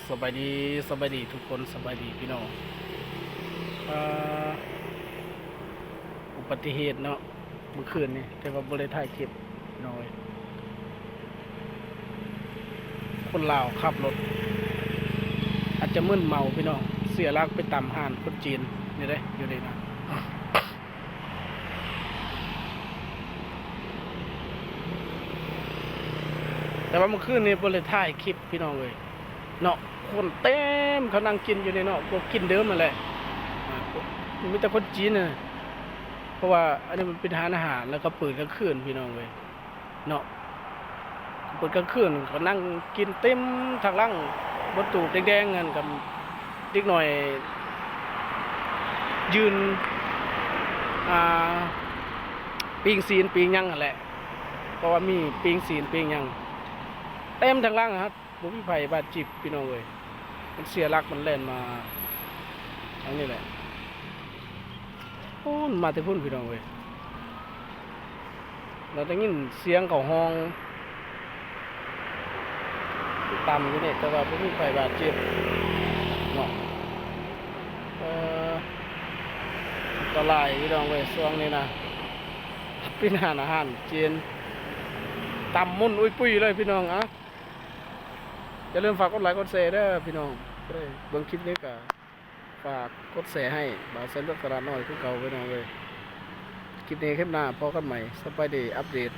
ສະບາຍດີ, ສະບາຍດີທຸກຄົນ, ສະບາຍດີພີ່ນ້ອງ. ເອີ ອຸບັດຕິເຫດເນາະ ມື້ຄືນນີ້ ແຕ່ວ່າບໍ່ໄດ້ຖ່າຍຄລິບພີ່ນ້ອງເອີຍ. ຄົນລາວຂັບລົດອາດຈະມຶນເມົາພີ່ນ້ອງ, ເສຍຫຼັກໄປຕຳຮ້ານຄົນຈີນນີ້ເດ້ ຢູ່ນີ້ນະ. ແຕ່ວ່າມື້ຄືນນີ້ບໍ່ໄດ້ຖ່າຍຄລິບພີ່ນ້ອງເອີຍເນາະ, ຄົນເຕັມ ເຂົານັ່ງກິນຢູ່ນີ້ເນາະ, ພວກກິນເດີມຫັ້ນແຫຼະ ອາ ມີແຕ່ຄົນຈີນນະ. ເພາະວ່າອັນນີ້ມັນເປັນຮ້ານອາຫານ ແລ້ວກໍເປີດກາງຄືນພີ່ນ້ອງເອີຍເນາະ, ເປີດກາງຄືນກໍນັ່ງກິນເຕັມທາງຫຼັງ ບົດຕູບແດງໆ ນັ້ນກໍເດັກນ້ອຍຢືນ ອ່າ ປີ້ງຊີ້ນປີ້ງຫຍັງຫັ້ນແຫຼະ, ເພາະວ່າມີປີ້ງຊີ້ນປີ້ງຫຍັງເຕັມທາງຫຼັງຫັ້ນ. ບໍ່ມີໃຜບາດເຈັບພີ່ນ້ອງເອີຍ, ມັນເສຍຫຼັກ ມັນແລ່ນມາທາງນີ້ແຫຼະ. ໂອ້ ມັນມາແຕ່ພຸ້ນພີ່ນ້ອງເອີຍ, ລາວໄດ້ຍິນສຽງເຂົາຮ້ອງຕຳຢູ່ນີ້ ແຕ່ວ່າບໍ່ມີໃຜບາດເຈັບເນາະ. ເອີ ອັນຕະລາຍພີ່ນ້ອງເອີຍ ຊ່ວງນີ້ນະ ເປັນຮ້ານອາຫານຈີນ ຕຳໝຸ່ນອຸ້ຍປຸ້ຍເລີຍພີ່ນ້ອງ. ອາ ຢ່າລືມຝາກກົດໄລກົດແຊເດີພີ່ນ້ອງ, ຜູ້ໃດເບິ່ງຄລິບນີ້ກໍຝາກກົດແຊໃຫ້ບ່າວໄຊເລືອກຕະຫຼາດນ້ອຍຄືເກົ່າພີ່ນ້ອງເອີຍ. ຄລິບນີ້ຄລິບໜ້າພໍ້ກັນໃໝ່, ສະບາຍດີ, ອັບເດດ